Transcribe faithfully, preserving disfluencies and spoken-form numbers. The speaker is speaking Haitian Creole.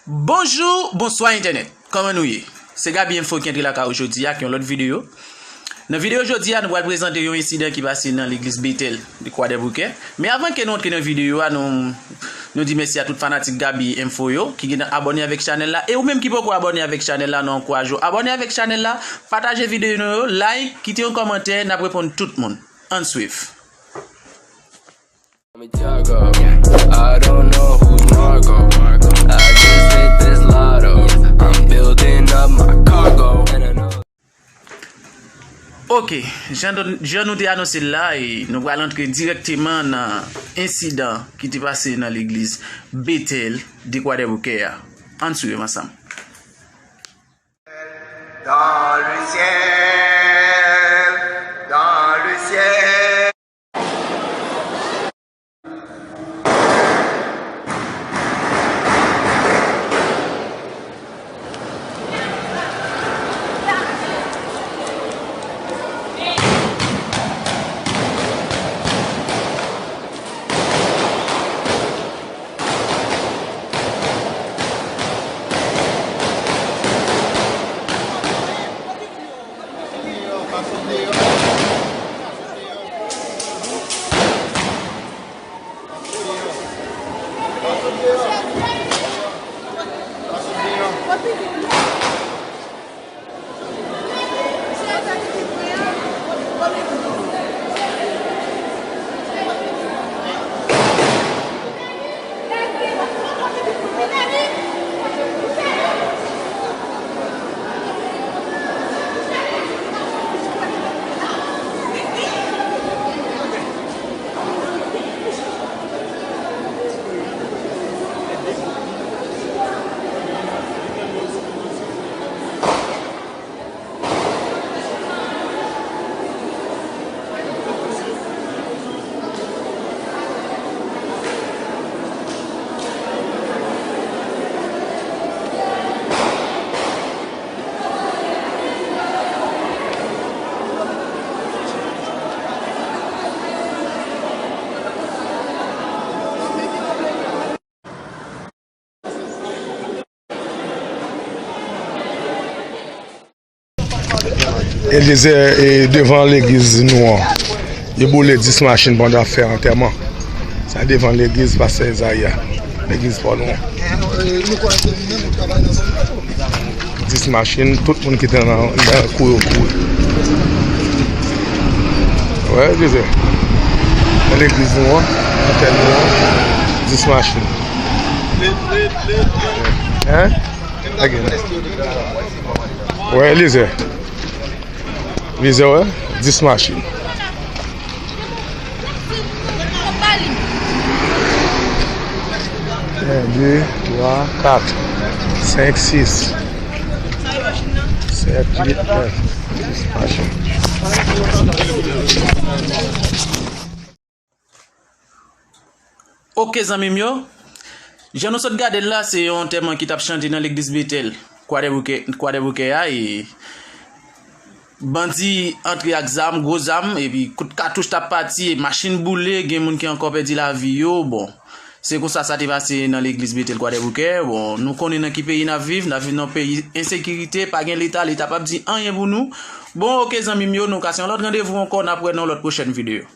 Bonjou, bonswa entènèt. Kòman nou ye? Se Gaby Info ki antre lakay ou jodi a ak yon lòt videyo. Nan videyo jodi a, nou pral prezante yon ensidan ki pase nan legliz Betèl de Kwadèboukè. Men avan ke nou antre nan videyo a, nou, nou di mèsi a tout fanatik Gaby Info yo ki gentan abòne avèk chanèl la. E ou menm ki poko abòne avèk chanèl la, nou ankouraje w abòne avèk chanèl la, pataje videyo nou yo, like, kite yon kòmantè, n ap reponn tout moun. Ann swiv. I'm a Tiago. I don't know who's Marco. I just hit this lotto. I'm building up my cargo. And I know. Ok, jan, jan nou te anonse l la, e nou pral antre dirèkteman nan ensidan ki te pase nan legliz Betèl de Kwadèboukè a. Ann swiv ansanm. Dans le ciel, dans le ciel. Eliezer, e, devan legliz nou an, yo boule dis machin pandan ap fè antèman. Sa devan legliz pastè Ezayi a, legliz pa nou an. Dis machin, tout moun ki te nan, nan kou yo kouri. Wè, Eliezer. Nan legliz nou an, antèman nou an, dis machin. Hein? Wè, Eliezer. Eliezer, wè, dis machin. En, de, twa, kat, senk, sis, sèt, uit, nèf, dis machin. Ok, zanmi m yo. Jan nou sot gade l la, se yon antèman ki t ap chante nan legliz Betèl, Kwadèboukè, Kwadèboukè a, e bandi antre ak zam, gwo zam, epi kout katouch t ap pati, e machin boule, gen moun ki ankò pèdi lavi yo. Bon, se konsa sa te pase nan legliz Betèl Kwadèboukè. Bon, nou konnen nan ki peyi n ap viv, n ap viv nan yon peyi ensekirite, pa gen Leta, Leta p ap di anyen pou nou. Bon, ok, zanmi m yo, nou kase yon lòt randevou ankò, n ap wè nan yon lòt pwochèn videyo.